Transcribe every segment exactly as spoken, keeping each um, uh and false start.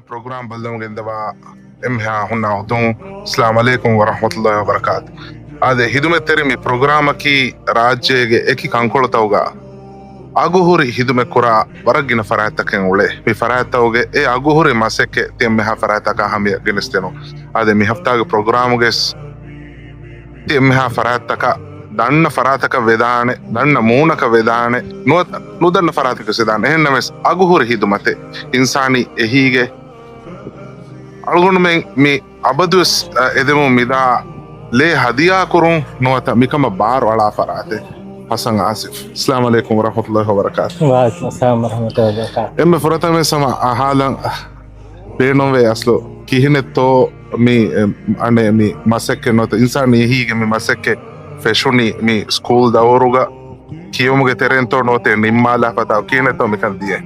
ޕްރޮގްރާމް ބައްލަވަމުން ގެންދަވާ އެންމެހާ ހުންނަ އުތުން، އައްސަލާމު ޢަލައިކުމް ވަރަޙްމަތުﷲި ވަބަރަކާތު. އާދެ، ޚިދުމަތްތެރި މި ޕްރޮގްރާމަކީ ރާއްޖޭގެ އެކި ކަންކޮޅުތަކުގަ އަގުހުރި ޚިދުމަތްކުރާ ވަރަށް ގިނަ ފަރާތްތަކެއް އުޅޭ. މި ފަރާތްތަކުގެ އެ އަގުހުރި މަސައްކަތް ތި އެންމެހާ ފަރާތްތަކާ ހަމަޔަށް ގެނެސްދިނުން. އާދެ، މި ހަފްތާގެ ޕްރޮގްރާމުގެ ތި އެންމެހާ ފަރާތްތަކަށް ދަންނަ ފަރާތަކަށް ވެދާނެ، ދަންނަ މޫނަކަށް ވެދާނެ، ނުވަތަ ނުދަންނަ ފަރާތަކަށް ވެދާނެ. އެހެންނަމަވެސް، އަގުހުރި ޚިދުމަތެއް އިންސާނީ އެހީގެ އަޅުގަނޑުމެން މި އަބަދުވެސް، އަ، އެދެމުން މިދާ ލޭ ހަދިޔާކުރުން ނުވަތަ މިކަމަށް ބާރު އަޅާ ފަރާތެއް. ޙަސަން އާސިފް. އައްސަލާމު ޢަލައިކުމް ވަރަޙްމަތުﷲި ވަބަރަކާތު. ވަޢަލައިކުމް އައްސަލާމް ވަރަޙްމަތުﷲި ވަބަރަކާތު. އެންމެ ފުރަތަމަވެސް ހަމަ އަހާލަން ބޭނުންވޭ އަސްލު ކިހިނެއްތޯ މި، އެ، އަނެއް މި މަސައްކަތް ނުވަތަ އިންސާނީ އެހީގެ މި މަސައްކަތް ފެށުނީ މި ސްކޫލް ދައުރުގަ ކިޔުމުގެ ތެރެއިންތޯ ނުވަތަ ނިންމާލާ ފަތާ ކިހިނެއްތޯ މިކަން ދިޔައީ؟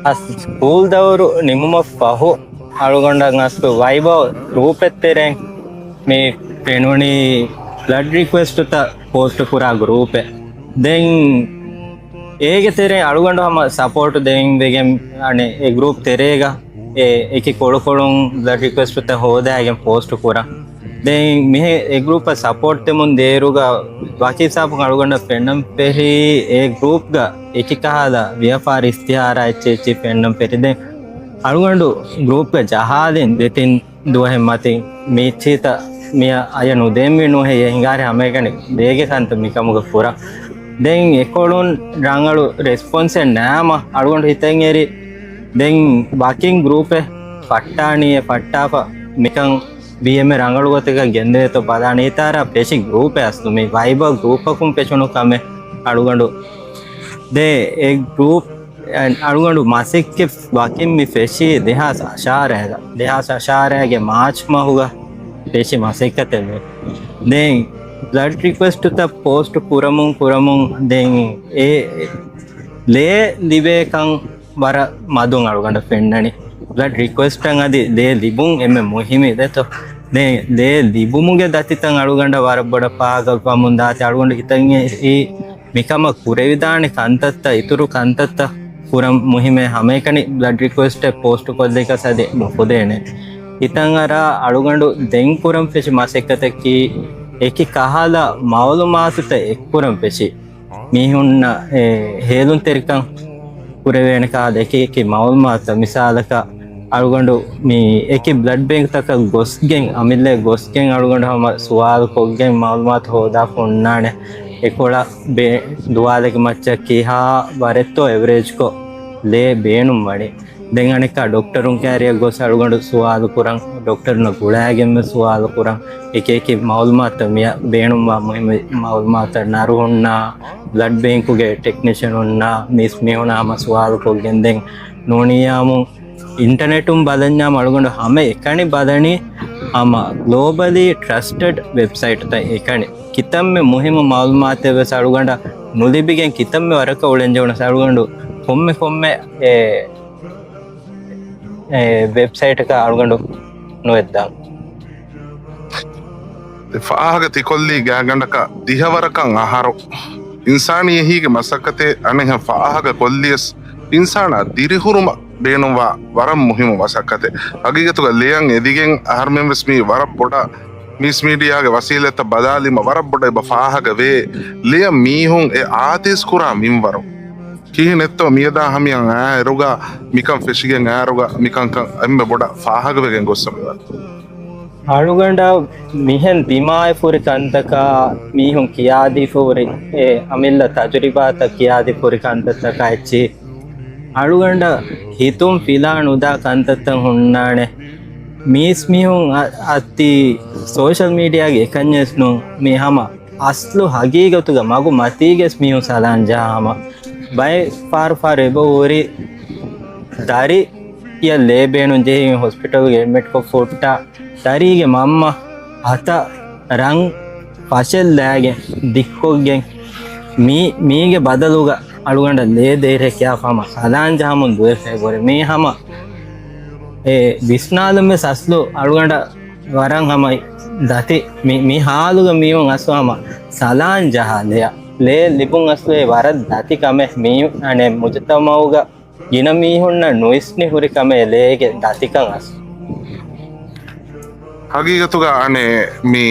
އަސް ސްކޫލް ދައުރު ނިމުމަށް ފަހު އަޅުގަނޑަށް އަސްލު ވައިބާ ގްރޫޕެއް ތެރެއިން މި ފެނުނީ ބްލަޑް ރިކުއެސްޓުތައް ޕޯސްޓު ކުރާ ގްރޫޕެއް. ދެން އޭގެ ތެރެއިން އަޅުގަނޑު ހަމަ ސަޕޯޓު ދެއިން ވެގެން އަނެއް އެ ގްރޫޕް ތެރޭގަ އެ އެކި ކޮޅުކޮޅުން ބްލަޑް ރިކުއެސްޓުތައް ހޯދާގެން ޕޯސްޓު ކުރަން. ދެން މިހެން އެ ގްރޫޕަށް ސަޕޯޓް ދެމުން ދޭއިރުގަ ވަކި ހިސާބަކުން އަޅުގަނޑަށް ފެންނަން ފެށީ އެ ގްރޫޕްގަ އެކި ކަހަލަ ވިޔަފާރި އިސްތިހާރާ އެއްޗެއް އެއްޗެއް ފެންނަން ފެށި. ދެން އަޅުގަނޑު ގްރޫޕްގަ ޖަހާލިން ދެތިން ދުވަހެއް މަތިން މި އެއްޗިތައް މިއަށް އަޔަށް ނުދޭންވީ ނުހޭ އެ ހިނގާރި ހަމައެކަނި ބޭގެ ކަންތައް މިކަމުގަ ކުރަން. ދެން އެކޮޅުން ރަނގަޅު ރެސްޕޮންސެއް ނާމަ އަޅުގަނޑު ހިތަށް އެރި. ދެން ވަކިން ގްރޫޕެއް ފައްޓާނީ އެ ފައްޓާފަ މިކަން ވީ އެންމެ ރަނގަޅު ގޮތަކަށް ގެންދެވޭތޯ ބަލާނީ. އެތާރާ ފެށި ގްރޫޕެއް އަސްލު މި ވައިބާ ގްރޫޕަކުން ފެށުނު ކަމެއް އަޅުގަނޑު ދޭ އެ ގްރޫޕް އަޅުގަނޑު މަސައްކަތް ވަކިން މި ފެށީ ދެހާސް އަށާރައިގަ، ދެހާސް އަށާރައިގެ މާޗް މަހުގަ ފެށި މަސައްކަތެއް. ދެން ބްލަޑް ރިކުއެސްޓުތައް ޕޯސްޓް ކުރަމުން ކުރަމުން ދެން އެ ލޭ ލިބޭކަން ވަރަށް މަދުން އަޅުގަނޑަށް ފެންނަނީ. ބްލަޑް ރިކުއެސްޓަށް އަދި ލޭ ލިބުން އެންމެ މުހިއްމު ދެތޯ. ދެން ލޭ ލިބުމުގެ ދަތިތައް އަޅުގަނޑަށް ވަރަށް ބޮޑަށް ފާހަގަވަމުން ދާތީ އަޅުގަނޑު ހިތަށް އެ މިކަމަށް ކުރެވިދާނެ ކަންތައްތައް، އިތުރު ކަންތައްތައް ކުރަން މުހިއްމޭ ހަމައެކަނި ބްލަޑް ރިކުއެސްޓެއް ޕޯސްޓު ކޮށްލިކަސް އަދި ނުފުދޭނެ. ހިތަށް އަރާ އަޅުގަނޑު ދެން ކުރަން ފެށި މަސައްކަތަކީ އެކި ކަހަލަ މައުލޫމާތުތައް އެއްކުރަން ފެށި މީހުންނަށް އެ ހޭލުންތެރިކަން ކުރެވޭނެ ކަހަލަ އެކި އެކި މައުލޫމާތުތައް މިސާލަކަށް އަޅުގަނޑު މި އެކި ބްލަޑް ބޭންކްތަކަށް ގޮސްގެން، އަމިއްލައަށް ގޮސްގެން އަޅުގަނޑު ހަމަ ސުވާލު ކޮށްގެން މައުލޫމާތު ހޯދާފަ ހުންނާނެ. އެކޮޅަށް ބޭ-، ދުވާލެއްގެ މައްޗަށް ކިހާ ވަރެއްތޯ އެވަރޭޖްކޮށް ލޭ ބޭނުން ވަނީ. ދެން އަނެއްކާ ޑޮކްޓަރުން ކައިރިއަށް ގޮސް އަޅުގަނޑު ސުވާލު ކުރަން، ޑޮކްޓަރުންނަށް ގުޅާގެން ސުވާލު ކުރަން، އެކި އެކި މައުލޫމާތު މިއަށް ބޭނުންވާ މުހިއްމު މައުލޫމާތު ނަރުހުންނާ، ބްލަޑް ބޭންކުގެ ޓެކްނިޝަނުންނާ މީސްމީހުނާ ހަމަ ސުވާލު ކޮށްގެން ދެން ނޫނިއްޔާމު އިންޓަނެޓުން ބަލަންޏާމު އަޅުގަނޑު ހަމަ އެކަނި ބަލަނީ ހަމަ ގްލޯބަލީ ޓްރަސްޓެޑް ވެބްސައިޓްތައް އެކަނި. ކިތަންމެ މުހިއްމު މައުލޫމާތެއް ވެސް އަޅުގަނޑަށް ނުލިބިގެން ކިތަންމެ ވަރަކަށް އުޅެން ޖެހުނަސް އަޅުގަނޑު ކޮންމެ ކޮންމެ އެ، އެ ވެބްސައިޓަކަށް އަޅުގަނޑު ނުވެއްދާން. ފާހަގަ ތިކޮށްލީ ގާތްގަނޑަކަށް ދިހަވަރަކަށް އަހަރު އިންސާނީ އެހީގެ މަސައްކަތެއް އަނެއްހެން ފާހަގަ ކޮށްލިޔަސް އިންސާނާ ދިރިހުރުމަށް ބޭނުންވާ ވަރަށް މުހިއްމު މަސައްކަތެއް. ހަގީގަތުގަ ލެޔަށް އެދިގެން އަހަރުމެން ވެސް މީ ވަރަށް ބޮޑަށް މީސް މީޑިއާގެ ވަސީލަތްތައް ބަލާލީމަ ވަރަށް ބޮޑަށް އެބަ ފާހަގަ ވޭ. ލެޔަށް މީހުން އެ އާދޭސް ކުރާ މިންވަރު ކިހިނެއްތޯ މިއަދާ ހަމަޔަށް އާއިރުގަ މިކަން ފެށިގެން އާއިރުގަ މިކަންކަން އެންމެ ބޮޑަށް ފާހަގަވެގެން ގޮއްސަ މިވަނީ. އަޅުގަނޑަށް މިހެން ދިމާވެފަ ހުރި ކަންތަކާ މީހުން ކިޔާދީފަ ހުރި އެ އަމިއްލަ ތަޖުރިބާތައް ކިޔާދީފަ ހުރި ކަންތައްތަކާ އެއްޗި އަޅުގަނޑަށް ހިތުން ފިލާ ނުދާ ކަންތައްތައް ހުންނާނެ. މީސްމީހުން އަ-، އައްތި ސޯޝަލް މީޑިއާގެ އެކަންޏެސް ނޫން. މީ ހަމަ އަސްލު ހަގީގަތުގަ މަގު މަތީގެސް މީހުން ސަލާން ޖަހާ ހަމަ. ބައެއް ފާރު ފާރު އެބަ ހުރި ދަރި އަށް ލޭ ބޭނުން ޖެހި ހޮސްޕިޓަލްގެ އެޑްމިޓްކޮށްފަ ހުއްޓާ ދަރީގެ މަންމަ ހަތަ ރަން ފަށެއް ލައިގެން ދިއްކޮށްގެން މީ-، މީގެ ބަދަލުގަ އަޅުގަނޑަށް ލޭ ދޭށޭ ކިޔާފަ ހަމަ ސަލާން ޖަހަމުން ދުވެފައި ހުރި. މީ ހަމަ އެ ވިސްނާލުމެއް ސަސްލު އަޅުގަނޑަށް ވަރަށް ހަމަ ދަތި މި، މި ހާލުގަ މީހުން އަސްލު ހަމަ ސަލާން ޖަހާ ލެޔަށް ލޭ ލިބުން އަސްލު އެ ވަރަށް ދަތި ކަމެއް. މީ އަނެއް މުޖުތަމައުގަ ގިނަ މީހުންނަށް ނުވިސްނި ހުރި ކަމެއް ލޭގެ ދަތިކަން އަސް. ހަގީގަތުގަ އަނެއް މި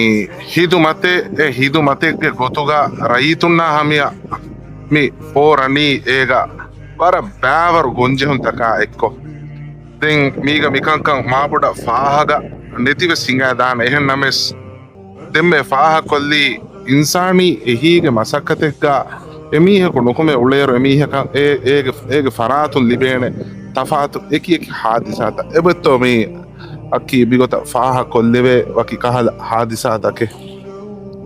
ހިދުމަތެއް، އެ ހިދުމަތެއްގެ ގޮތުގަ ރައްޔިތުންނާ ހަމިޔަށް މި ފޯރަނީ އޭގަ ވަރަށް ބައިވަރު ގޮންޖެހުންތަކާ އެއްކޮށް. ދެން މީގަ މިކަންކަން މާބޮޑަށް ފާހަގަ ނެތިވެސް ހިނގާދާނެ. އެހެން ނަމަވެސް، ދެންމެ ފާހަގަކޮށްލީ އިންސާނީ އެހީގެ މަސައްކަތެއްގަ އެމީހަކު ނުކުމެ އުޅޭއިރު އެމީހަކަށް އޭ، އޭގެ، އޭގެ ފަރާތުން ލިބޭނެ ތަފާތު އެކި އެކި ހާދިސާތައް. އެބައޮތްތޯ މީ އައްކީ ބިގޮތަށް ފާހަގަކޮށްލެވޭ ވަކި ކަހަލަ ހާދިސާތަކެއް؟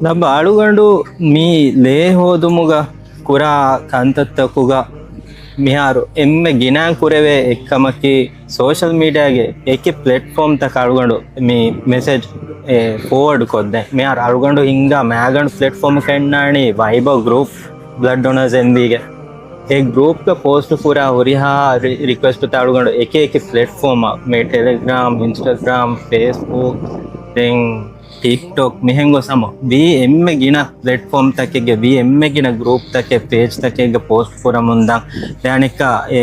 ލައްބަ އަޅުގަނޑު މި ލޭ ހޯދުމުގަ ކުރާ ކަންތައްތަކުގަ މިހާރު އެންމެ ގިނައިން ކުރެވޭ އެއްކަމަކީ، ސޯޝަލް މީޑިއާގެ އެކި ޕްލެޓްފޯމްތަކަށް އަޅުގަނޑު މި މެސެޖް އެ ފޯވަޑް ކޮށްދޭ. މިހާރު އަޅުގަނޑު ހިންގާ މާގަނޑު ޕްލެޓްފޯމަކަށް އިންނާނީ ވައިބަރ ގްރޫޕް ބްލަޑް ޑޮނަރސް އެންވީގެ. އެ ގްރޫޕްގަ ޕޯސްޓް ކުރާ ހުރިހާ ރި-، ރިކުއެސްޓްތައް އަޅުގަނޑު އެކި އެކި ޕްލެޓްފޯމަށް، މި ޓެލެގްރާމް، އިންސްޓަގްރާމް، ފޭސްބުކް، ދެން ޓިކްޓޮކް މިހެން ގޮސް ހަމަ ވީ އެންމެ ގިނަ ޕްލެޓްފޯމްތަކެއްގެ ވީ އެންމެ ގިނަ ގްރޫޕްތަކެއް ޕޭޖްތަކެއްގެ ޕޯސްޓް ކުރަމުން ދާން. ދެން އަނެއްކާ އެ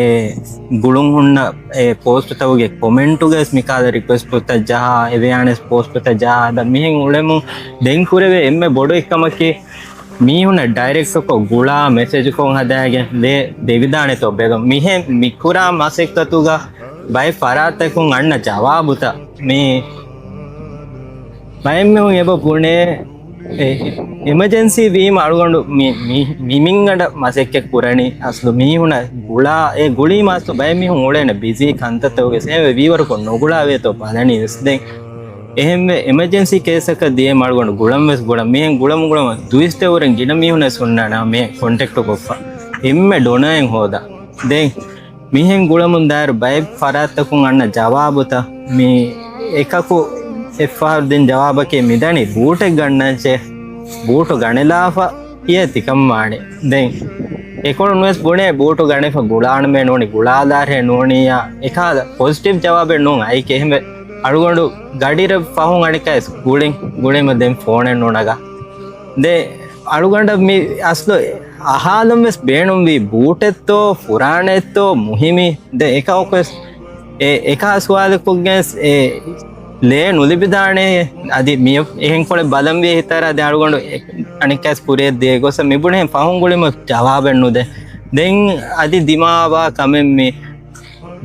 ގުޅުން ހުންނަ އެ ޕޯސްޓްތަކުގެ ކޮމެންޓުގަސް މިކަހަލަ ރިކުއެސްޓްތައް ޖަހާ، އެވެޔާނެސް ޕޯސްޓްތައް ޖަހާ އަދަ މިހެން އުޅެމުން ދެން ކުރެވޭ އެންމެ ބޮޑު އެއްކަމަކީ، މީހުންނަށް ޑައިރެކްޓްކޮށް ގުޅާ މެސެޖުކޮށް ހަދާގެން ލޭ ދެވިދާނެތޯ ބެލުން. މިހެން މިކުރާ މަސައްކަތުގަ ބައެއް ފަރާތްތަކުން އަންނަ ޖަވާބުތައް މީ ބައެއްމީހުން އެބަ ބުނޭ، އެ، އެމަޖެންސީ ވީމަ އަޅުގަނޑު މި، މި، މި މިންގަނޑަށް މަސައްކަތް ކުރަނީ. އަސްލު މީހުނަށް ގުޅާ، އެ ގުޅީމަ އަސްލު ބައެއް މީހުން އުޅޭނެ ބިޒީ ކަންތައްތަކުގެ ސޭވެ ވީވަރުކޮށް ނުގުޅާވޭތޯ ބަލަނީ ވެސް. ދެން އެހެންވެ، އެމަޖެންސީ ކޭސަކަށް ދިޔައިމަ އަޅުގަނޑު ގުޅަން ވެސް ގުޅަން. މިހެން ގުޅަމު ގުޅަމު ދުއިސްތެ އުރެން ގިނަ މީހުން ވެސް ހުންނާނެ މިހެން ކޮންޓެކްޓު ކޮށްފަ. އެންމެ ޑޮނައެއް ހޯދާ. ދެން މިހެން ގުޅަމުން ދާއިރު ބައެއް ފަރާތްތަކުން އަންނަ ޖަވާބުތައް މި އެކަކު އެއްފަހަރު ދިން ޖަވާބަކީ މިދަނީ ބޫޓެއް ގަންނަންޗޭ، ބޫޓު ގަނެލާފަ އިޔޭ ތިކަން ވާނީ. ދެން އެކޮޅުން ވެސް ބުނޭ ބޫޓު ގަނެފަ ގުޅާނަމޭ ނޫނީ، ގުޅާލާށޭ ނޫނީޔާ، އެކާލަ ޕޮޒިޓިވް ޖަވާބެއް ނޫން އައިކޭ. އެހެންވެ އަޅުގަނޑު ގަޑިރަށް ފަހުން އަނެއްކާވެސް ގުޅިން، ގުޅީމަ ދެން ފޯނެއް ނުނަގާ. ދެ އަޅުގަނޑަށް މި އަސްލު އަހާލަން ވެސް ބޭނުންވީ ބޫޓެއްތޯ ފުރާނައެއްތޯ މުހިމީ. ދެ އެކަކުވެސް އެ އެކާ ސުވާލެއްކޮށްގެން އެ ލޭ ނުލިބިދާނޭ. އަދި މި އެހެންކޮޅެއް ބަލަންވީ ހިތަރާ ދެ އަޅުގަނޑު އެ އަނެއްކާސް ކުރިއަށް ދޭ ގޮސް މިބުނެހެން ފަހުން ގުޅިމަ ޖަވާބެއް ނުދޭ. ދެން އަދި ދިމާވާ ކަމެއް މި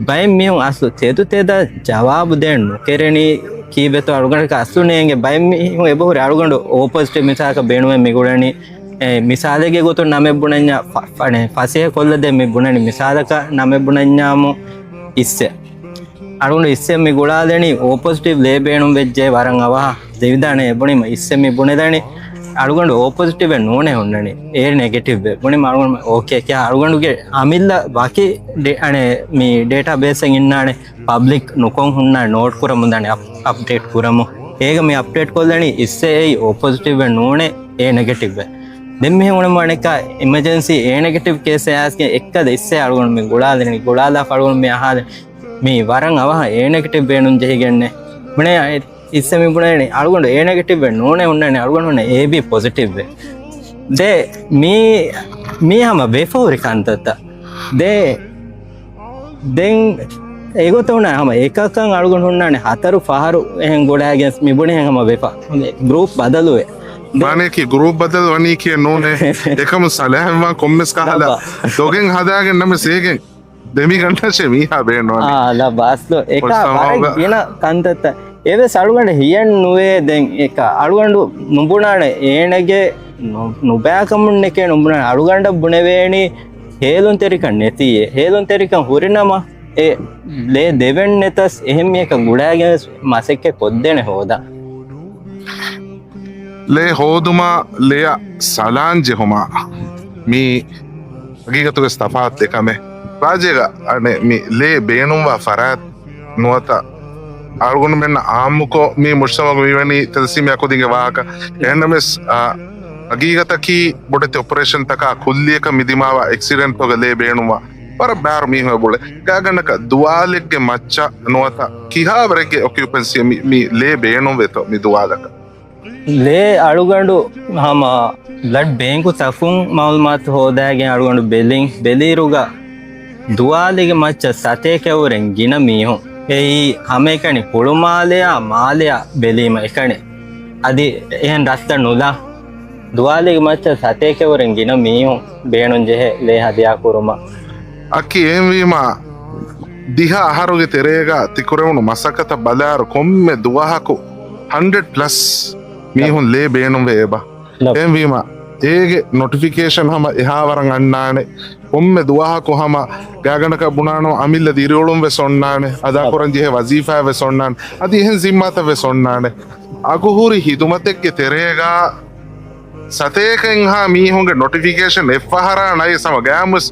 ބައެއް މީހުން އަސްލު ތެދު ތެދަށް ޖަވާބު ދޭން ނުކެރެނީ ކީއްވެތޯ އަޅުގަނޑަކަށް އަސްލު ނޭނގެ. ބައެއް މީހުން އެބަހުރި އަޅުގަނޑު އޯޕޮޒިޓިވް މިސާލަކަށް ބޭނުމެއް މިގުޅެނީ. އެ، މިސާލެއްގެ ގޮތުން ނަމެއް ބުނަންޏާ ފަ-، ފަނެ، ފަސޭހަ ކޮށްލަދޭ މި ބުނަނީ މިސާލަކަށް ނަމެއް ބުނަންޏާމު އިއްސެ. އަޅުގަނޑު އިއްސެ މި ގުޅާލެނީ އޯޕޮޒިޓިވް ލޭ ބޭނުން ވެއްޖެ ވަރަށް އަވަހަށް ދެވިދާނެ އެބުނީމަ އިއްސެ މި ބުނެދަނީ އަޅުގަނޑު އޯޕޮޒިޓިވެއް ނޫނޭ ހުންނަނީ. އޭ ނެގެޓިވް ވެ. ބުނީމަ އަޅުގަނޑު އޯކޭ ކިޔާ އަޅުގަނޑުގެ އަމިއްލަ ވަކި ޑެ-، އަނެ މި ޑޭޓާ ބޭސްއެއް އިންނާނެ ޕަބްލިކް ނުކޮށް ހުންނާ ނޯޓް ކުރަމުން ދާނެ އަޕް-، އަޕްޑޭޓް ކުރަމު. އޭގަ މި އަޕްޑޭޓް ކޮށްލަނީ އިއްސެ އެއީ އޯޕޮޒިޓިވް ވެ ނޫނޭ އޭ ނެގެޓިވް ވެ. ދެން މިހެން އުޅެމު އަނެއްކާ އިމަޖެންސީ އޭ ނެގެޓިވް ކޭސް އައިސްގެން އެއްކަލަ އިއްސެ އަޅުގަނޑު މި ގުޅާލެނީ ގުޅާލާފަ އަޅުގަނޑު މި އަހާލެ މި ވަރަށް އަވަހަށް އޭ ނެގެޓިވް ބޭނުން ޖެހިގެންނެ. ބުނޭ އިއްސެ މި ބުނޭނީ އަޅުގަނޑު އޭ ނެގެޓިވް ވެ ނޫނޭ ހުންނަނީ އަޅުގަނޑު ހުންނަ އޭ ބީ ޕޮޒިޓިވް ވެ. ދެ މީ، މީ ހަމަ ވެފަ ހުރި ކަންތައްތައް. ދެ ދެން އެގޮތަށް ހުންނަ ހަމަ އެކަކަށް އަޅުގަނޑު ހުންނާނެ ހަތަރު ފަހަރު އެހެން ގުޅާގެން މި ބުނެހެން ހަމަ ވެފަ. ގްރޫޕް ބަދަލުވެ. ދެ މާނަޔަކީ ގްރޫޕް ބަދަލު ވަނީ ކިޔެއް ނޫނޭ. އެކަމު ސަލާހެއްވާން ކޮންމެސް ކަހަލަ ދޮގެއް ހަދާގެން ނަމަ ސޭގެން ދެމިގަންނަށޭ މީހާ ބޭނުންވަނީ. އާ، ލައްބަ އަސްލު އެކާ ވަރަށް ގިނަ ކަންތައްތައް. އެވެސް އަޅުގަނޑަށް ހިޔަން ނުވޭ ދެން އެކަ އަޅުގަނޑު ނުބުނާނެ އޭނަގެ ނު-، ނުބައިކަމުންނެކޭ ނުބުނާނެ. އަޅުގަނޑަށް ބުނެވޭނީ ހޭލުންތެރިކަން ނެތީއޭ. ހޭލުންތެރިކަން ހުރިނަމަ އެ ލޭ ދެވެން ނެތަސް އެހެން މީހަކަށް ގުޅާގެން ވެސް މަސައްކަތް ކޮށްދޭނެ ހޯދާ. ލޭ ހޯދުމާ، ލެޔަށް ސަލާން ޖެހުމާ މީ ހަގީގަތުގަސް ތަފާތު ދެ ކަމެއް. ރާއްޖޭގަ އަނެއް މި ލޭ ބޭނުންވާ ފަރާތް ނުވަތަ އަޅުގަނޑުމެންނަށް އާއްމުކޮށް މި މުޖްތަމަޢުގަ މިވަނީ ތަލްސީމިއްޔާ ކުދިންގެ ވާހަކަ. އެހެންނަމަވެސް، އާ، ހަގީގަތަކީ ބޮޑެތި އޮޕަރޭޝަންތަކާ ކުއްލިއަކަށް މި ދިމާވާ އެކްސިޑެންޓްތަކުގަ ލޭ ބޭނުންވާ ވަރަށް ބާރު މީހުން އެބައުޅޭ. ގާތްގަނޑަކަށް ދުވާލެއްގެ މައްޗަށް ނުވަތަ ކިހާވަރެއްގެ އޮކިއުޕެންސީ މި، މި ލޭ ބޭނުންވޭތޯ މި ދުވާލަކަށް؟ ލޭ އަޅުގަނޑު ހަމަ ބްލަޑް ބޭންކުތަކުން މައުލޫމާތު ހޯދާގެން އަޅުގަނޑު ބެލިން، ބެލިއިރުގަ ދުވާލީގެ މައްޗަށް ސަތޭކައަށްވުރެން ގިނަ މީހުން. އެއީ ހަމައެކަނި ހުޅުމާލެއާ މާލެއާ ބެލީމަ އެކަނި. އަދި އެހެން ރަށްތައް ނުލާ. ދުވާލީގެ މައްޗަށް ސަތޭކައަށްވުރެން ގިނަ މީހުން ބޭނުން ޖެހޭ ލޭ ހަދިޔާ ކުރުމަށް. އަކީ އެހެންވީމާ، ދިހަ އަހަރުގެ ތެރޭގަ ތި ކުރެވުނު މަސައްކަތަށް ބަލާއިރު ކޮންމެ ދުވަހަކު ހަންޑްރެޑް ޕްލަސް މީހުން ލޭ ބޭނުންވޭ އެބަ. އެހެންވީމަ، އޭގެ ނޮޓިފިކޭޝަން ހަމަ އެހާވަރަށް އަންނާނެ. ކޮންމެ ދުވަހަކު ހަމަ ގާގަނޑަކަށް ބުނާނަމަ އަމިއްލަ ދިރިއުޅުން ވެސް އޮންނާނެ. އަދާކުރަން ޖެހޭ ވަޒީފާ ވެސް އޮންނާނެ. އަދި އެހެން ޒިންމާތައް ވެސް އޮންނާނެ. އަގުހުރި ހިދުމަތެއްގެ ތެރޭގަ ސަތޭކައެއްހާ މީހުންގެ ނޮޓިފިކޭޝަން އެއްފަހަރާ ނައިސް ހަމަ ގަޔާމުސް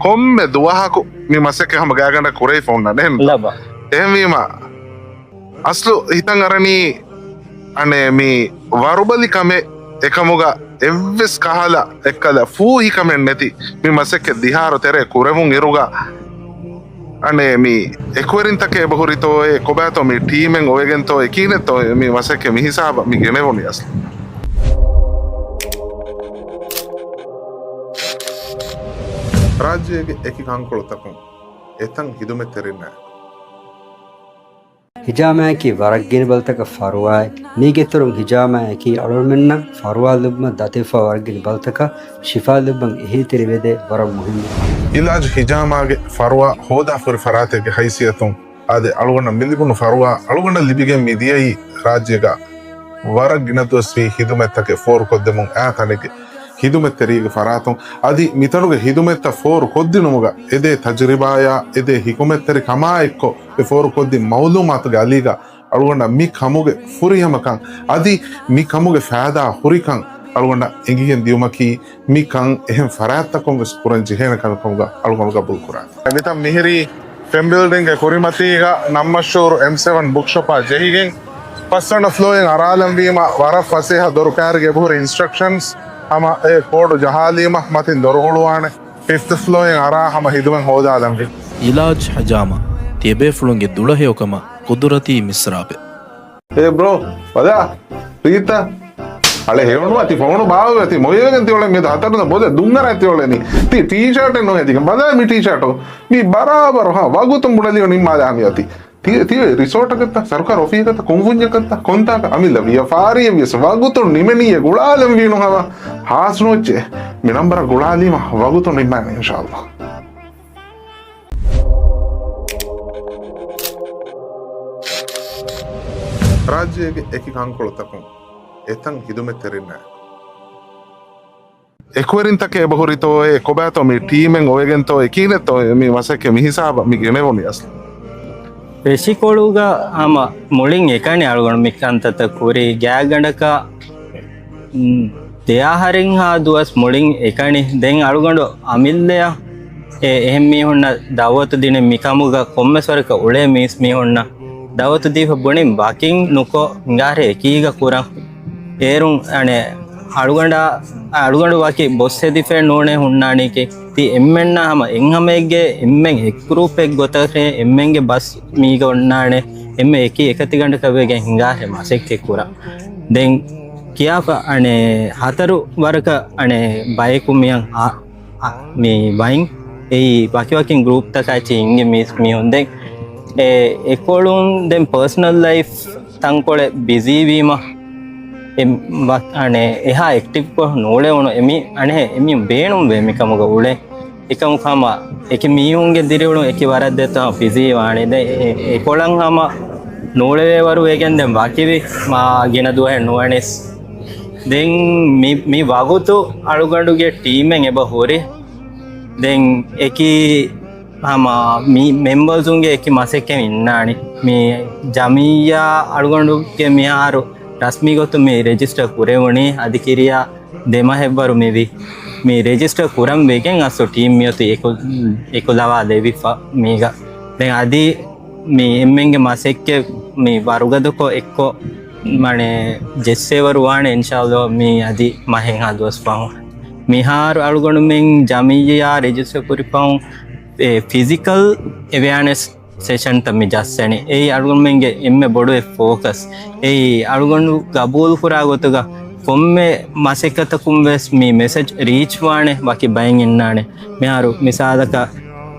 ކޮންމެ ދުވަހަކު މި މަސައްކަތް ހަމަ ގާގަނޑަށް ކުރެވިފަ އޮންނާނެ. އެހެން ލަބާ. އެހެންވީމަ، އަސްލު ހިތަށް އަރަނީ އަނެއް މި ވަރުބަލި ކަމެއް އެކަމުގަ އެއްވެސް ކަހަލަ އެއްކަލަ ފޫހިކަމެއް ނެތި މި މަސައްކަތް ދިހާރު ތެރޭ ކުރެވުން އިރުގަ އަނެއް މި އެކުވެރިންތަކެއް އެބަހުރިތޯއޭ، ކޮބާތޯ މި ޓީމެއް އޮވެގެންތޯ އެކީނެއްތޯ މި މަސައްކަތް މި ހިސާބަށް މި ގެނެވުނީ އަސްލު. ރާއްޖޭގެ އެކި ކަންކޮޅުތަކުން އެތަން ހިދުމަތްތެރިންނާ ހިޖާމާއަކީ ވަރަށް ގިނަ ބަލިތަކަށް ފަރުވާއެއް. މީގެއިތުރުން ހިޖާމާއަކީ އަޅުގަނޑުމެންނަށް ފަރުވާ ލިބުމަށް ދަތިވެފަ ވަރަށް ގިނަ ބަލިތަކަށް ޝިފާ ލިބުމަށް އެހީތެރިވެދޭ ވަރަށް މުހިއްމު. އިލާޖް ހިޖާމާގެ ފަރުވާ ހޯދާފަހުރި ފަރާތެއްގެ ހައިސިއްޔަތުން އާދެ، އަޅުގަނޑަށް މިލިބުނު ފަރުވާ އަޅުގަނޑަށް ލިބިގެން މިދިޔައީ ރާއްޖޭގަ ވަރަށް ގިނަ ދުވަސްވީ ހިދުމަތްތަކެއް ފޯރުކޮށްދެމުން އާ ތަނެއްގެ ހިދުމަތްތެރީގެ ފަރާތުން. އަދި މިތަނުގެ ހިދުމަތްތައް ފޯރު ކޮށްދިނުމުގަ އެދޭ ތަޖުރިބާޔާ އެދޭ ހިކުމަތްތެރި ކަމާ އެއްކޮށް އެ ފޯރު ކޮށްދިން މައުލޫމާތުގެ އަލީގަ އަޅުގަނޑަށް މި ކަމުގެ ފުރިހަމަކަން އަދި މި ކަމުގެ ފައިދާ ހުރިކަން އަޅުގަނޑަށް އެނގިގެން ދިޔުމަކީ މި ކަން އެހެން ފަރާތްތަކުން ވެސް ކުރަން ޖެހޭނެ ކަމެއް ކަމުގަ އަޅުގަނޑު ގަބޫލު ކުރާނެ. މިތަން މިހިރީ ފެން ބިލްޑިންގެ ކުރިމަތީގަ ނަމް މަޝްހޫރު އެމް ސެވަން ބުކްޝޮޕާ ޖެހިގެން، ފަސްވަނަ ފްލޯއިން އަރާލަންވީމަ، ވަރަށް ފަސޭހަ ދޮރުކާރިގެ އެބަހުރި އިންސްޓްރަކްޝަންސް ހަމަ އެ ކޯޑު ޖަހާލީމަ، މަތިން ދޮރު ހުޅުވާނެ. ފިފްތު ފްލޯއިން އަރާ ހަމަ ހިދުމަތް ހޯދާލަންވީ. އިލާޖް ހަޖާމާ، ތިޔަބޭފުޅުންގެ ދުޅަހެޔޮކަމަށް ޤުދުރަތީ މިސްރާބެއް. އޭ ބްރޯ، ބަލާ، ރީތަ. އަޅެ ހެޔޮނުވާ ތި ފޮނު ބާވެ ތި މޮޔަވެގެން ތިއޮޅެން މި ހަތަރު ބޮލެ ދުންގަރާ ތިއޮޅެނީ. ތި ޓީޝާޓެއް ނުހެދިގެން ބަލާ މި ޓީޝާޓު. މި ބަރާބަރު ހާ ވަގުތުން ބުނެލިޔޯ ނިންމާލާ ހަމިއޮތީ. ތި، ތި ރިސޯޓަކަށްތަ، ސަރުކާރު އޮފީހަކަށްތަ، ކޮން ފުންޏަކަށްތަ، ކޮންތާކަށް އަމިއްލަ ވިޔަފާރިއެއް ވިޔަސް ވަގުތުން ނިމެނީއޭ ގުޅާލަން ވީނު ހަމަ ހާސް ނުވެއްޖެ. މި ނަންބަރަށް ގުޅާލީމަ ވަގުތުން ނިންމާނެ އިންޝާﷲ. ރާއްޖޭގެ އެކި ކަންކޮޅުތަކުން އެތަން ހިދުމަތްތެރިންނާ އެކުވެރިންތަކެއް އެބަހުރިތޯއޭ، ކޮބާތޯ މި ޓީމެއް އޮވެގެންތޯ އެކީނެއްތޯ މި މަސައްކަތް މި ހިސާބަށް މި ގެނެވުނީ އަސްލު. ފެށިކޮޅުގަ ހަމަ މުޅިން އެކަނި އަޅުގަނޑު މި ކަންތައްތައް ކުރީ ގާގަނޑަކަށް، މް، ދެއަހަރެއްހާ ދުވަސް މުޅިން އެކަނި. ދެން އަޅުގަނޑު އަމިއްލަޔަށް އެ އެހެން މީހުންނަށް ދައުވަތު ދިނެ މިކަމުގަ ކޮންމެސް ވަރަކަށް އުޅޭ މީސް މީހުންނަށް ދައުވަތު ދީފަ ބުނިން ވަކިން ނުކޮށް ހިނގާހެ އެކީގަ ކުރަން. އޭރުން އަނެއް އަޅުގަނޑާ، އަޅުގަނޑު ވަކި ބޮސް ހެދިފައެއް ނޫނޭ ހުންނާނީކީ. ތި އެންމެންނާ ހަމަ އެންހަމައެއްގެ އެންމެން އެއް ގްރޫޕެއް ގޮތަށް އެންމެންގެ ބަސް މީގަ އޮންނާނެ. އެންމެ އެކި އެކަތިގަނޑަކަށް ވެގެން ހިނގާހެ މަސައްކަތް ކުރަން. ދެން ކިޔާފަ އަނެއް ހަތަރު ވަރަކަށް އަނެއް ބަޔަކު މިއަން އާ، އާ، މި ބައިން އެއީ ވަކިވަކިން ގްރޫޕްތަކާ އެއްޗެއް އިންގި މީސް މީހުން. ދެން އެ އެކޮޅުން ދެން ޕާސަނަލް ލައިފް ތަންކޮޅެއް ބިޒީވީމަ، އެ ވަ-، އަނެއް އެހާ އެކްޓިވްކޮށް ނޫޅެވުނު އެމީ، އަނެއް އެމީ ބޭނުންވޭ މިކަމުގަ އުޅެ. އެކަމަކު ހަމަ އެކި މީހުންގެ ދިރިއުޅުން އެކި ވަރަށް ދެއްތޯ ބިޒީ ވާނެ. ދެން އެ، އެ، އެކޮޅަށް ހަމަ ނޫޅެވޭވަރު ވެގެން ދެން ވަކިވި މާ ގިނަ ދުވަހެއް ނުވަނީސް. ދެން މި، މި ވަގުތު އަޅުގަނޑުގެ ޓީމެއް އެބަ ހުރި. ދެން އެކި ހަމަ މި މެމްބަރުންގެ އެކި މަސައްކަތް އިންނާނެ. މި ޖަމިއްޔާ އަޅުގަނޑުގެ މިހާރު ރަސްމީ ގޮތުން މި ރެޖިސްޓަރ ކުރެވުނީ އަދި ކިރިޔާ ދެ މަހެއްވަރު މިވީ. މި ރެޖިސްޓަރ ކުރަން ވެގެން އަސްލު ޓީމް މިއޮތީ އެކު، އެކުލަވާލެވިފަ މީގަ. ދެން އަދި މި އެންމެންގެ މަސައްކަތް މި ވަރުގަދަކޮށް އެއްކޮށް، މަނެ، ޖެއްސޭވަރު ވާނެ އިންޝާﷲ މި އަދި މަހެއްހާ ދުވަސް ފަހުން. މިހާރު އަޅުގަނޑުމެން ޖަމިއްޔާ ރެޖިސްޓަރ ކުރި ފަހުން އެ ފިޒިކަލް އެވެއާނެސް ސެޝަންތައް މި ޖައްސަނީ. އެއީ އަޅުގަނޑުމެންގެ އެންމެ ބޮޑު އެއް ފޯކަސް. އެއީ އަޅުގަނޑު ގަބޫލުކުރާ ގޮތުގަ ކޮންމެ މަސައްކަތަކުން ވެސް މި މެސެޖް ރީޗް ވާނެ ވަކި ބައެއް އިންނާނެ. މިހާރު މިސާލަކަށް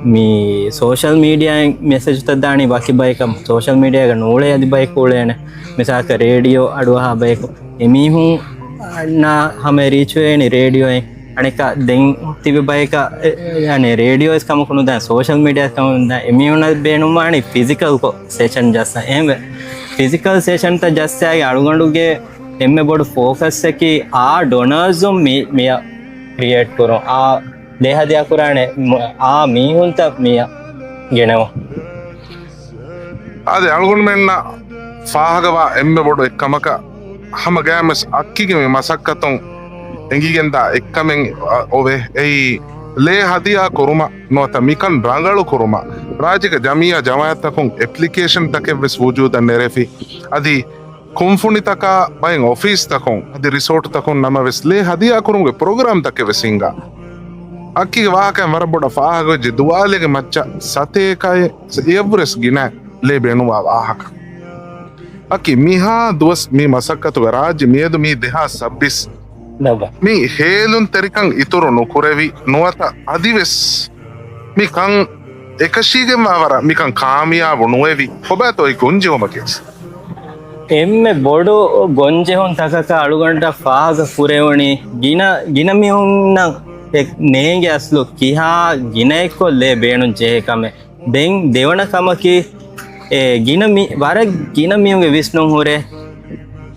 މި ސޯޝަލް މީޑިއާއިން މެސެޖުތައް ދާނީ ވަކި ބަޔަކަށް، ސޯޝަލް މީޑިއާގަ ނޫޅޭ އަދި ބަޔަކު އުޅޭނެ. މިސާލަކަށް ރޭޑިއޯ އަޑުއަހާ ބަޔަކު، އެމީހުންނާ ހަމަ ރީޗްވޭނީ ރޭޑިއޯއިން. އަނެއްކާ ދެން ތިބި ބަޔަކަށް، އެ، އެ، އަނެއް ރޭޑިއޯ ވެސް ކަމަކު ނުދާން، ސޯޝަލް މީޑިއާ ވެސް ކަމަކު ނުދާން، އެމީހުންނަށް ބޭނުންވާނީ ފިޒިކަލްކޮށް ސެޝަން ޖައްސަން. އެހެންވެ، ފިޒިކަލް ސެޝަންތައް ޖައްސާގެ އަޅުގަނޑުގެ އެންމެ ބޮޑު ފޯކަސްއަކީ އާ ޑޮނާޒުން މި، މިއަށް ކްރިއޭޓް ކުރުން، އާ ލޭ ހަދިޔާ ކުރާނެ މު-، އާ މީހުންތައް މިއަށް ގެނެވުން. އާދެ، އަޅުގަނޑުމެންނަށް ފާހަގަވާ އެންމެ ބޮޑު އެއްކަމަކަށް ހަމަ ގައިމުވެސް އައްކިގެ މި މަސައްކަތުން އެނގިގެންދާ އެއްކަމެއް އޮވޭ. އެއީ، ލޭ ހަދިޔާ ކުރުމަށް ނުވަތަ މިކަން ރަނގަޅު ކުރުމަށް ރާއްޖޭގެ ޖަމިއްޔާ ޖަމާއަތްތަކުން އެޕްލިކޭޝަންތަކެއްވެސް ވުޖޫދަށް ނެރެފި. އަދި ކުންފުނިތަކާ ބައެއް އޮފީސްތަކުން އަދި ރިސޯޓުތަކުން ނަމަވެސް ލޭ ހަދިޔާކުރުމުގެ ޕްރޮގްރާމްތަކެއް ވެސް ހިންގާ. އައްކީގެ ވާހަކައިން ވަރަށް ބޮޑަށް ފާހަގަވެއްޖެ ދުވާލެއްގެ މައްޗަށް ސަތޭކައެއް އެއަށްވުރެސް ގިނަ ލޭ ބޭނުންވާ ވާހަކަ. އައްކީ މިހާ ދުވަސް މި މަސައްކަތުގެ ރާއްޖެ މިއަދު މީ ދެހާސް ސައްބީސް ނަބަ. މި ހޭލުންތެރިކަން އިތުރު ނުކުރެވި ނުވަތަ އަދިވެސް މި ކަން އެކަށީގެންވާ ވަރަށް މިކަން ކާމިޔާބު ނުވެވި ކޮބާތޯ އެ ގޮންޖެހުމަކީ؟ އެންމެ ބޮޑު ގޮންޖެހުން ތަކަކަށް އަޅުގަނޑަށް ފާހަގަ ކުރެވުނީ ގިނަ، ގިނަ މީހުންނަށް އެ ނޭނގެ އަސްލު ކިހާ ގިނައެއްކޮށް ލޭ ބޭނުން ޖެހޭ ކަމެއް. ދެން ދެވަނަ ކަމަކީ، އެ، ގިނަ މި-، ވަރަށް ގިނަ މީހުންގެ ވިސްނުން ހުރޭ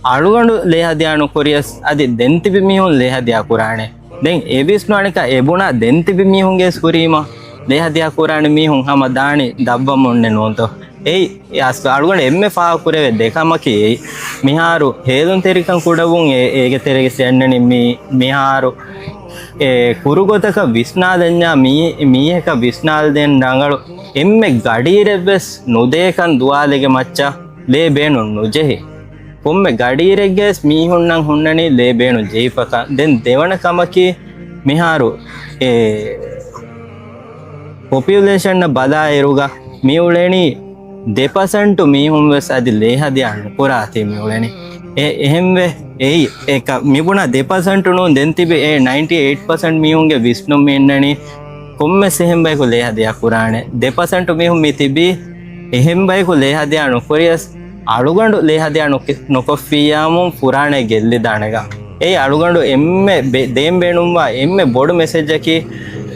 އަޅުގަނޑު ލޭ ހަދިޔާ ނުކުރިޔަސް އަދި ދެން ތިބި މީހުން ލޭ ހަދިޔާ ކުރާނެ. ދެން އެ ވިސްނު އަނެކާ އެ ބުނާ ދެން ތިބި މީހުންގެ ވެސް ހުރީމަ ލޭ ހަދިޔާ ކުރާނެ މީހުން ހަމަ ދާނީ ދަށްވަމުންނެ ނޫންތޯ؟ އެއީ އަސްލު އަޅުގަނޑު އެންމެ ފާހަގަކުރެވޭ ދެ ކަމަކީ އެއީ. މިހާރު ހޭލުންތެރިކަން ކުޑަވުން އެ-، އޭގެ ތެރޭގަ އަންނަނީ މި-، މިހާރު އެ ކުރުގޮތަކަށް ވިސްނާލަންޏާ މީ-، މީހަކަށް ވިސްނާލަދޭން ރަނގަޅު އެންމެ ގަޑިއިރެއްވެސް ނުދޭކަން ދުވާލެއްގެ މައްޗަށް ލޭ ބޭނުން ނުޖެހި. ކޮންމެ ގަޑިއިރެއްގަވެސް މީހުންނަށް ހުންނަނީ ލޭ ބޭނުން ޖެހިފަކަން. ދެން ދެވަނަ ކަމަކީ މިހާރު އެ ޕޮޕިއުލޭޝަންއަށް ބަލާއިރުގަ މި އުޅެނީ ދެ ޕަސެންޓު މީހުން ވެސް އަދި ލޭ ހަދިޔާ ނުކުރާތީ މި އުޅެނީ. އެ-، އެހެންވެ، އެއީ، އެކަ-، މިބުނާ ދެ ޕަސެންޓު ނޫން ދެން ތިބި އެ ނައިންޓީ އެއިޓް ޕަސެންޓް މީހުންގެ ވިސްނުން މި އިންނަނީ ކޮންމެސް އެހެން ބަޔަކު ލޭ ހަދިޔާ ކުރާނެ. ދެ ޕަސެންޓު މީހުން މި ތިބީ އެހެން ބަޔަކު ލޭ ހަދިޔާ ނުކުރިޔަސް އަޅުގަނޑު ލޭ ހަދިޔާ ނުކި-، ނުކޮށްފިއްޔާމުން ފުރާނައެއް ގެއްލިދާނެގަ. އެއީ އަޅުގަނޑު އެންމެ ބެ-، ދޭން ބޭނުންވާ އެންމެ ބޮޑު މެސެޖަކީ،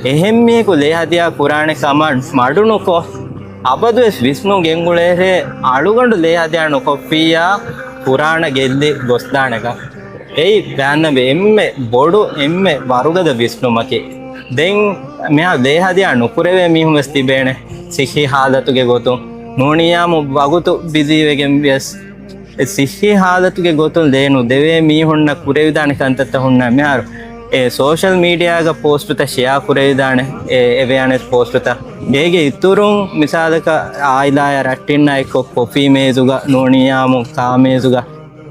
އެހެން މީހަކު ލޭ ހަދިޔާ ކުރާނެ ކަމަށް މަޑުނުކޮށް، އަބަދުވެސް ވިސްނުން ގެންގުޅޭހޭ އަޅުގަނޑު ލޭ ހަދިޔާ ނުކޮށްފިއްޔާ ފުރާނަ ގެއްލި ގޮސްދާނެގަ. އެއީ ބައެއް އެންމެ ބޮޑު އެންމެ ވަރުގަދަ ވިސްނުމަކީ. ދެން މިހާ ލޭ ހަދިޔާ ނުކުރެވޭ މީހުން ވެސް ތިބޭނެ ސިއްހީ ހާލަތުގެ ގޮތުން. ނޫނިއްޔާމު ވަގުތު ބިޒީވެގެން ވިޔަސް، އެ ސިއްހީ ހާލަތުގެ ގޮތުން ލޭ ނުދެވޭ މީހުންނަށް ކުރެވިދާނެ ކަންތައްތައް ހުންނަ މިހާރު އެ ސޯޝަލް މީޑިއާގަ ޕޯސްޓުތައް ޝެއާ ކުރެވިދާނެ، އެ އެވެއާނެސް ޕޯސްޓުތައް. އޭގެ އިތުރުން މިސާލަކަށް އާއިލާއާ ރައްޓިންނާ އެއްކޮށް ކޮފީ މޭޒުގަ ނޫނިއްޔާމު ކާ މޭޒުގަ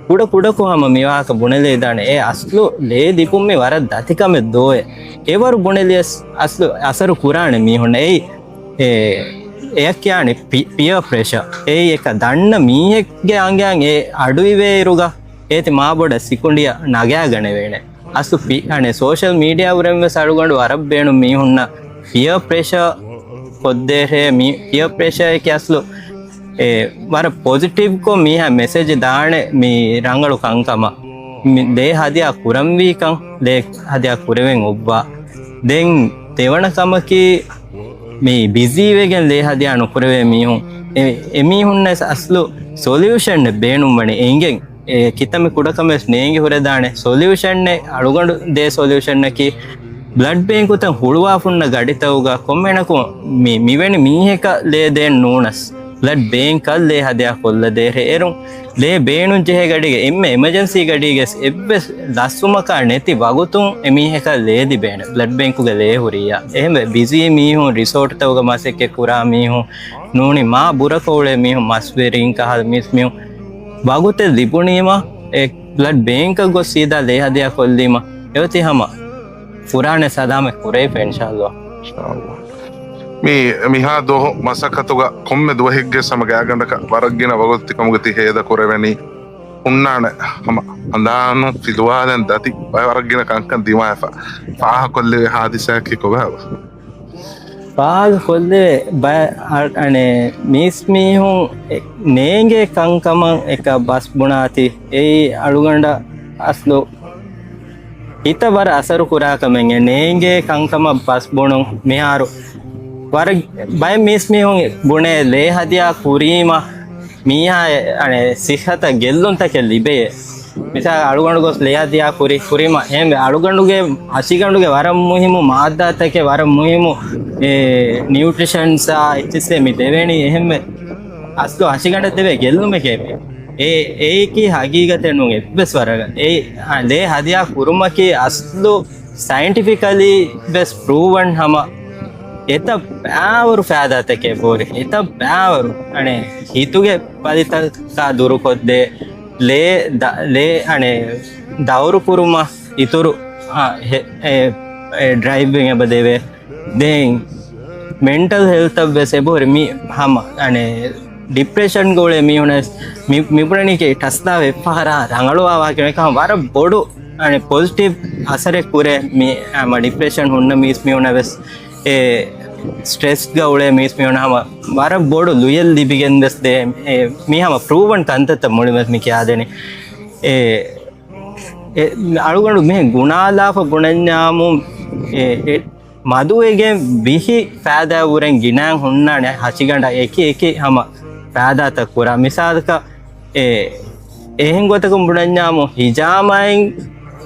ކުޑަ ކުޑަކޮށް ހަމަ މިވާހަކަ ބުނެލައިދާނެ. އެ އަސްލު ލޭ ލިބުން މި ވަރަށް ދަތިކަމެއް ދޯއޭ. އެވަރު ބުނެލިޔަސް އަސްލު އަސަރު ކުރާނެ މީހުންނަށް. އެއީ އެ، އެއަށް ކިޔާނެ ޕި-، ޕިއަރ ޕްރެޝަ. އެއީ އެކަ ދަންނަ މީހެއްގެ އަނގައަށް އެ އަޑުއިވޭއިރުގަ އޭތި މާބޮޑަށް ސިކުނޑިއަށް ނަގާގަނެވޭނެ. އަސްލު ޕި-، އަނެއް ސޯޝަލް މީޑިއާ އުރެން ވެސް އަޅުގަނޑު ވަރަށް ބޭނުން މީހުންނަށް ޕިއަރ ޕްރެޝަ ކޮށްދޭހޭ. މި ޕިއަރ ޕްރެޝައަކީ އަސްލު އެ ވަރަށް ޕޮޒިޓިވްކޮށް މީހާ މެސެޖެއް ދާނެ މި ރަނގަޅު ކަންކަމަށް. މި ލޭ ހަދިޔާ ކުރަންވީކަން، ލޭ ހަދިޔާ ކުރެވެން އޮއްވާ. ދެން ދެވަނަ ކަމަކީ މި ބިޒީވެގެން ލޭ ހަދިޔާ ނުކުރެވޭ މީހުން، އެ، އެމީހުންނަށް އަސްލު ސޮލިއުޝަނެއް ބޭނުންވަނީ އެނގެން. އެ ކިތަންމެ ކުޑަކަމެއް ނޭނގި ހުރެދާނެ ސޮލިއުޝަނެއް އަޅުގަނޑު ދޭ ސޮލިއުޝަނަކީ ބްލަޑް ބޭންކުތައް ހުޅުވާފުންނަ ގަޑިތަކުގަ ކޮންމެހެނަކު މި-، މިވެނި މީހަކަށް ލޭ ދޭން ނޫނަސް، ބްލަޑް ބޭންކަށް ލޭ ހަދިޔާ ކޮށްލަދޭހޭ. އޭރުން ލޭ ބޭނުން ޖެހޭ ގަޑީގަ އެންމެ އެމަޖެންސީ ގަޑީގަސް އެއްވެސް ލަސްވުމަކާ ނެތި ވަގުތުން އެމީހަކަށް ލޭ ލިބޭނެ، ބްލަޑް ބޭންކުގަ ލޭ ހުރިއްޔާ. އެހެންވެ ބިޒީ މީހުން ރިސޯޓްތަކުގަ މަސައްކަތް ކުރާ މީހުން ނޫނީ މާ ބުރަކޮށް އުޅޭ މީހުން މަސްވެރިން ކަހަލަ މީސް މީހުން ވަގުތެއް ލިބުނީމަ އެ ބްލަޑް ބޭންކަށް ގޮސް ސީދާ ލޭ ހަދިޔާ ކޮށްލީމަ އެއޮތީ ހަމަ ފުރާނަ ސަލާމަތް ކުރެވިފަ އިންޝާﷲ. މި މިހާ ދުވަހު މަސައްކަތުގަ ކޮންމެ ދުވަހެއްގެ ހަމަ ގާތްގަނޑަކަށް ވަރަށް ގިނަ ވަގުތު ތިކަމުގަ ތި ހޭދަ ކުރެވެނީ. ހުންނާނެ ހަމަ ހަނދާނު ފިލުވާލަން ދަތި ވަރަށް ގިނަ ކަންކަން ދިމާވެފަ. ފާހަގަކޮށްލެވޭ ހާދިސާއަކީ ކޮބާބަ؟ ފާހަގަ ކޮށްލެވޭ ބައެއް އަ-، އަނެއް މީސްމީހުން އެ-، ނޭނގޭ ކަންކަމަށް އެކަ ބަސް ބުނާތީ. އެއީ އަޅުގަނޑަށް އަސްލު ހިތަށް ވަރަށް އަސަރު ކުރާ ކަމެއް އެ ނޭނގޭ ކަންކަމަށް ބަސް ބުނުން. މިހާރު ވަރަށް ބައެއް މީސްމީހުން ބުނޭ ލޭ ހަދިޔާ ކުރީމަ މީހާ އެ-، އަނެއް ސިއްހަތަށް ގެއްލުންތަކެއް ލިބޭ. މިސާލަށް އަޅުގަނޑު ގޮސް ލޭ ހަދިޔާ ކުރި، ކުރީމަ އެހެންވެ އަޅުގަނޑުގެ ހަށިގަނޑުގެ ވަރަށް މުހިއްމު މާއްދާތަކެއް، ވަރަށް މުހިއްމު އެ ނިއުޓްރިޝަންސް އާ އެއްޗިއްސޭ މި ދެވޭނީ. އެހެންވެ އަސްލު ހަށިގަނޑަށް ދެވޭ ގެއްލުމެކޭ މި. އެ-، އެއީކީ ހަގީގަތެއް ނޫން އެއްވެސް ވަރަކަށް. އެ-، އާ، ލޭ ހަދިޔާ ކުރުމަކީ އަސްލު ސައިންޓިފިކަލީ ވެސް ޕްރޫވަން ހަމަ އެތައް ބައިވަރު ފައިދާތަކެއް ބޯރި. އެތައް ބައިވަރު އަނެއް ހިތުގެ ބަލިތަކާ ދުރުކޮށްދޭ، ލޭ ދަ-، ލޭ އަނެއް ދައުރު ކުރުމަށް އިތުރު، އާ، ހެ-، އެ-، އެ ޑްރައިވިން އެބަ ދެވޭ. ދެން މެންޓަލް ހެލްތަށް ވެސް އެބަހުރި މި ހަމަ އަނެއް ޑިޕްރެޝަންގަ އުޅޭ މީހުނަސް މި-، މިބުނަނީކީ ޓަސްލާ އެއްފަހަރާ ރަނގަޅުވާ ވާހަކަ ވާހަކަ ވަރަށް ބޮޑު އަނެއް ޕޮޒިޓިވް އަސަރެއް ކުރޭ މި ހަމަ ޑިޕްރެޝަން ހުންނަ މީސް މީހުނަށް ވެސް އެ ސްޓްރެސްގަ އުޅޭ މީސް މީހުނަށް ހަމަ ވަރަށް ބޮޑު ލުޔެއް ލިބިގެން ވެސް ދޭ. އެ މީ ހަމަ ޕްރޫވަން ކަންތައްތައް މުޅިން ވެސް މި ކިޔާދެނީ. އެ އެ، އަޅުގަނޑު މިހެން ގުނާލާފަ ބުނަންޏާމު، އެ، އެ، މަދުވެގެން ވިހި ފައިދާ ވުރެން ގިނައިން ހުންނާނެ ހަށިގަނޑަށް އެކި އެކި ހަމަ ފައިދާތައް ކުރާ. މިސާލަކަށް، އެ، އެހެން ގޮތަކުން ބުނަންޏާމު ހިޖާމައިން،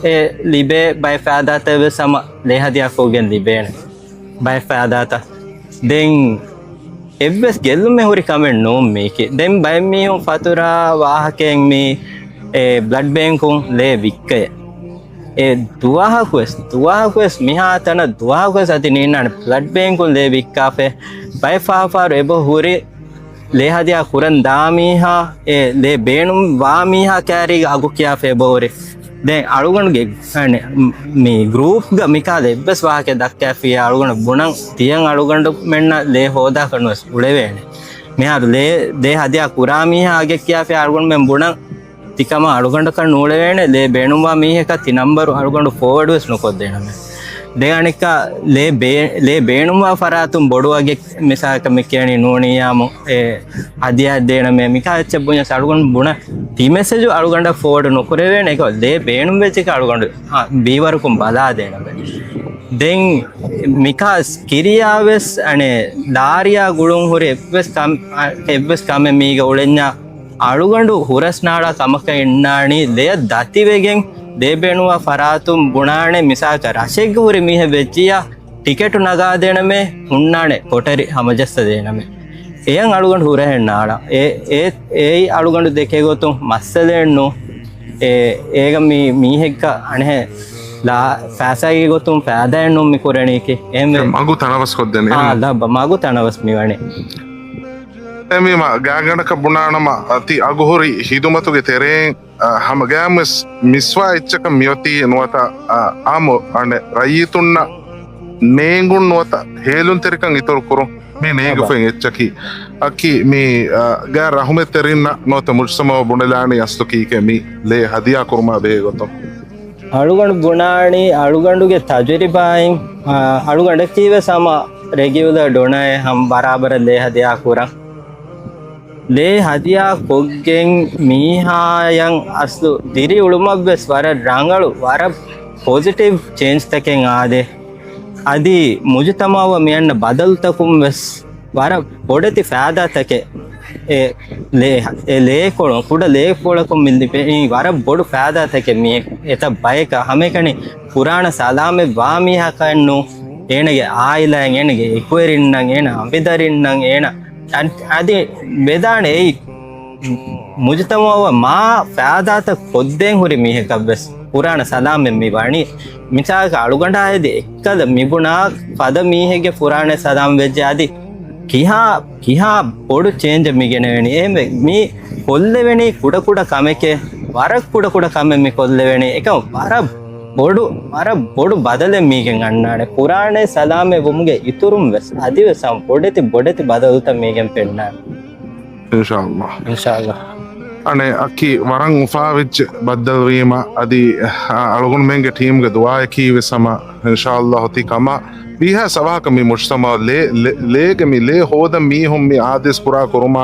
އެ، ލިބޭ ބައެއް ފައިދާތައް ވެސް ހަމަ ލޭ ހަދިޔާ ކޮށްގެން ލިބޭނެ. ބައެއް ފައިދާތައް. ދެން އެއްވެސް ގެއްލުމެއް ހުރި ކަމެއް ނޫން މީކީ. ދެން ބައެއް މީހުން ފަތުރާ ވާހަކައެއް މީ، އެ، ބްލަޑް ބޭންކުން ލޭ ވިއްކައެއް. އެ ދުވަހަކުވެސް، ދުވަހަކުވެސް މިހާ ތަނަށް ދުވަހަކުވެސް އަދި ނީންނާނެ ބްލަޑް ބޭންކުން ލޭ ވިއްކާފަ. ބައެއް ފަހަރު އެބަ ހުރި ލޭ ހަދިޔާ ކުރަން ދާ މީހާ، އެ ލޭ ބޭނުން ވާ މީހާ ކައިރީގަ އަގު ކިޔާފަ އެބަ ހުރި. ދެން އަޅުގަނޑުގެ މި ގްރޫޕްގަ މިކާލަ އެއްވެސް ވާހަކަ ދައްކާފިއްޔާ އަޅުގަނޑު ބުނަން ތިޔަން އަޅުގަނޑުމެންނަށް ލޭ ހޯދާކަށް ނުވެސް އުޅެވޭނެ. މިހާރު ލޭ، ލޭ ހަދިޔާ ކުރާ މީހާ އަގެއް ކިޔާފިއްޔާ އަޅުގަނޑުމެން ބުނަން ތިކަމަށް އަޅުގަނޑަކަށް ނޫޅެވޭނެ. ލޭ ބޭނުންވާ މީހަކަށް ތި ނަންބަރު އަޅުގަނޑު ފޯވަޑް ވެސް ނުކޮށްދޭނަމޭ. ދެން އަނެއްކާ ލޭ ބޭ-، ލޭ ބޭނުންވާ ފަރާތުން ބޮޑު އަގެއް މިސާލަކަށް މި ކިޔަނީ ނޫނިއްޔާމު އެ ހަދިޔާ ދޭނަމޭ މިކާ އެއްޗެއް ބުންޏަސް އަޅުގަނޑު ބުނަ ތި މެސެޖު އަޅުގަނޑަށް ފޯވަޑް ނުކުރެވޭނެ. އެކަ ލޭ ބޭނުން ވެއްޖެކަ އަޅުގަނޑު އާ، ބީވަރަކުން ބަލާދޭނަމޭ. ދެން މިކާ ކިރިޔާ ވެސް އަނެއް ލާރިޔާ ގުޅުން ހުރި އެއްވެސް ކަމް-، އާ، އެއްވެސް ކަމެއް މީގަ އުޅެންޏާ އަޅުގަނޑު ހުރަސް ނާޅާ ކަމަކަށް އިންނާނީ ލެޔަށް ދަތިވެގެން ލޭ ބޭނުންވާ ފަރާތުން ބުނާނެ. މިސާލަކަށް ރަށެއްގަ ހުރި މީހެއް ވެއްޖިއްޔާ ޓިކެޓު ނަގާދޭނަމޭ ހުންނާނެ ކޮޓަރި ހަމަޖައްސަދޭނަމޭ. އެޔަށް އަޅުގަނޑު ހުރަހެއް ނާޅާ. އެ، އެ، އެއީ އަޅުގަނޑު ދެކޭ ގޮތުން މައްސަލައެއް ނޫން. އެ، އޭގަ މި މީހެއްގަ އަނެއް ލާ ފައިސާގެ ގޮތުން ފައިދާއެއް ނޫން މި ކުރަނީކީ. އެހެންވެ މަގު ތަނަވަސް ކޮށްދޭނެ. އާ، ލައްބަ މަގު ތަނަވަސް މިވަނީ. އެ މީމަ ގާތްގަނޑަކަށް ބުނާނަމަ، އަ، ތި އަގުހުރި ހިދުމަތުގެ ތެރެއިން، އަ، ހަމަ ގައިމުވެސް މިސްވާ އެއްޗަކަށް މިއޮތީ ނުވަތަ، އަ، އާއްމު އަނެއް ރައްޔިތުންނަށް ނޭނގުން ނުވަތަ ހޭލުންތެރިކަން އިތުރު ކުރުން މި ނޭނގިފައި އެއްޗަކީ. އަކީ މި، އަ، ގާތް ރަހުމަތްތެރިންނަށް ނުވަތަ މުޖުތަމައު ބުނެލާނީ އަސްލު ކީކޭ މި ލޭ ހަދިޔާ ކުރުމާ ބެހޭ ގޮތުން. އަޅުގަނޑު ބުނާނީ އަޅުގަނޑުގެ ތަޖުރިބާއިން، އަ، އަޅުގަނޑަކީ ވެސް ހަމަ ރެގިއުލަރ ޑޮނައެއް ހަމަ ބަރާބަރަށް ލޭ ހަދިޔާ ކުރަން. ލޭ ހަދިޔާ ކޮށްގެން މީހާޔަށް އަސްލު ދިރިއުޅުމަށް ވެސް ވަރަށް ރަނގަޅު، ވަރަށް ޕޮޒިޓިވް ޗޭންޖްތަކެއް އާދޭ. އަދި މުޖުތަމައަށް މި އަންނަ ބަދަލުތަކުން ވެސް ވަރަށް ބޮޑެތި ފައިދާތަކެއް އެ ލޭ، އެ ލޭކޮޅުން، ކުޑަ ލޭކޮޅަކުން މި ލިބެނީ ވަރަށް ބޮޑު ފައިދާތަކެއް މި އެތައް ބަޔަކަށް. ހަމައެކަނި ފުރާނަ ސަލާމަތް ވާ މީހަކަށް ނޫން، އޭނަގެ އާއިލާއިން، އޭނަގެ އެކުވެރިންނަށް، އޭނަ އަނބިދަރިންނަށް، އޭނަ އަދި ވެދާނެ އެއީ މުޖުތަމައަށް މާ ފައިދާތައް ކޮށްދޭން ހުރި މީހަކަށް ވެސް ފުރާނަ ސަލާމަތް މި ވަނީ. މިސާލަކަށް އަޅުގަނޑާ ހެދި އެއްކަލަ މިބުނާ ފަދަ މީހެއްގެ ފުރާނަ ސަލާމް ވެއްޖެ އަދި ކިހާ، ކިހާ ބޮޑު ޗޭންޖެއް މި ގެނެވެނީ. އެހެންވެ މި ކޮށްލެވެނީ ކުޑަކުޑަ ކަމެކޭ، ވަރަށް ކުޑަކުޑަ ކަމެއް މި ކޮށްލެވެނީ. އެކަމް ވަރަށް ބޮޑު، ވަރަށް ބޮޑު ބަދަލެއް މީގެން އަންނާނެ. ފުރާނަ ސަލާމަތް ވުމުގެ އިތުރުން ވެސް އަދިވެސް ހަމަ ބޮޑެތި، ބޮޑެތި ބަދަލުތައް މީގެން ފެންނާނެ. އިންޝާﷲ. އިންޝާﷲ. އަނެއް އަކީ ވަރަށް އުފާވެއްޖެ ބައްދަލުވީމަ އަދި، އަ، އަޅުގަނޑުމެންގެ ޓީމްގެ ދުޢާއަކީ ވެސް ހަމަ އިންޝާﷲ ތި ކަމަށް ވީހާ ސަވާކަ މި މުޖްތަމަ ލޭ، ލޭ، ލޭގެ މި ލޭ ހޯދަން މީހުން މި އާދޭސް ޕުރާ ކުރުމާ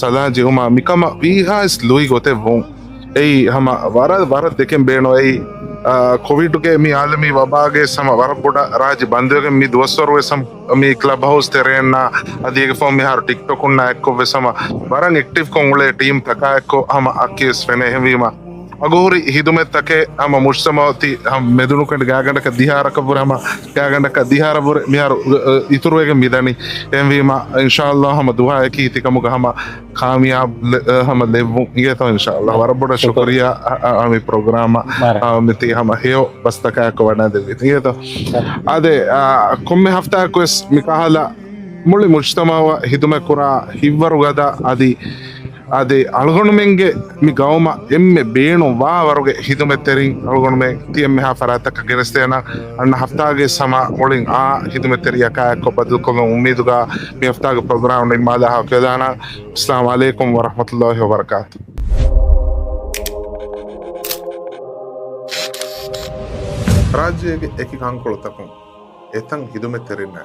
ސަލާ ޖެހުމާ މިކަމަށް ވީހާ އިސް ލުއި ގޮތެއް ވުން. އެއީ ހަމަ ވަރަށް، ވަރަށް ދެކެން ބޭނުން. އެއީ، އާ، ކޮވިޑުގެ މި އާލަމީ ވަބާގެ ހަމަ ވަރަށް ބޮޑަށް ރާއްޖެ ބަންދުވެގެން މި ދުވަސްވަރު ވެސް ހަމަ މި ކްލަބް ހައުސް ތެރޭންނާ އަދި އޭގެ ފަހުން މިހާރު ޓިކްޓޮކުންނާ އެއްކޮށް ވެސް ހަމަ ވަރަށް އެކްޓިވްކޮށް އުޅޭ ޓީމް ތަކާ އެއްކޮށް ހަމަ އައްކިވެސް ފެނޭ. އެހެންވީމަ އަގުހުރި ހިދުމަތްތަކެއް ހަމަ މުޖްތަމައު ތި ހަމަ މެދުނުކަނޑި ގާގަނޑަކަށް ދިހާ ވަރަކަށްވުރެ ހަމަ ގާގަނޑަކަށް ދިހާ ވަރަށްވުރެ މިހާރު، އަ، އަ، އިތުރުވެގެން މިދަނީ. އެހެންވީމަ އިންޝާﷲ ހަމަ ދުވަހަކީ ތިކަމުގަ ހަމަ ކާމިޔާބް ލެ-، އަ، ހަމަ ލެއްވުން އިނގޭތޯ އިންޝާﷲ. ވަރަށް ބޮޑަށް ޝުކުރިއްޔާ އަ، އަ، އަ، މި ޕްރޮގްރާމަށް ހަމަ މިތި ހަމަ ހެޔޮ ބަސްތަކާއެކު ވަޑައިދެއްވީ އިނގޭތޯ. އާދެ، އާ، ކޮންމެ ހަފްތާއަކުވެސް މިކަހަލަ މުޅި މުޖްތަމައަށް ހިދުމަތްކުރާ ހިތްވަރުގަދަ އަދި، އަދި އަޅުގަނޑުމެންގެ މި ގައުމަށް އެންމެ ބޭނުން ވާ ވަރުގެ ހިދުމަތްތެރިން އަޅުގަނޑުމެން ތި އެންމެހާ ފަރާތްތަކަށް ގެނެސްދޭނަން. އަންނަ ހަފްތާގެ ހަމަ މުޅިން އާ ހިދުމަތްތެރިޔަކާ އެއްކޮށް ބަދަލުކޮށްލުން އުއްމީދުގަ މި ހަފްތާގެ ޕްރޮގްރާމް ނިންމާލާ ހަމަ ކިޔަދާނަން. އައްސަލާމު ޢަލައިކުމް ވަރަޙްމަތުﷲ ވަބަރަކާތު. ރާއްޖޭގެ އެކި ކަންކޮޅުތަކުން އެތަން ހިދުމަތްތެރިންނާ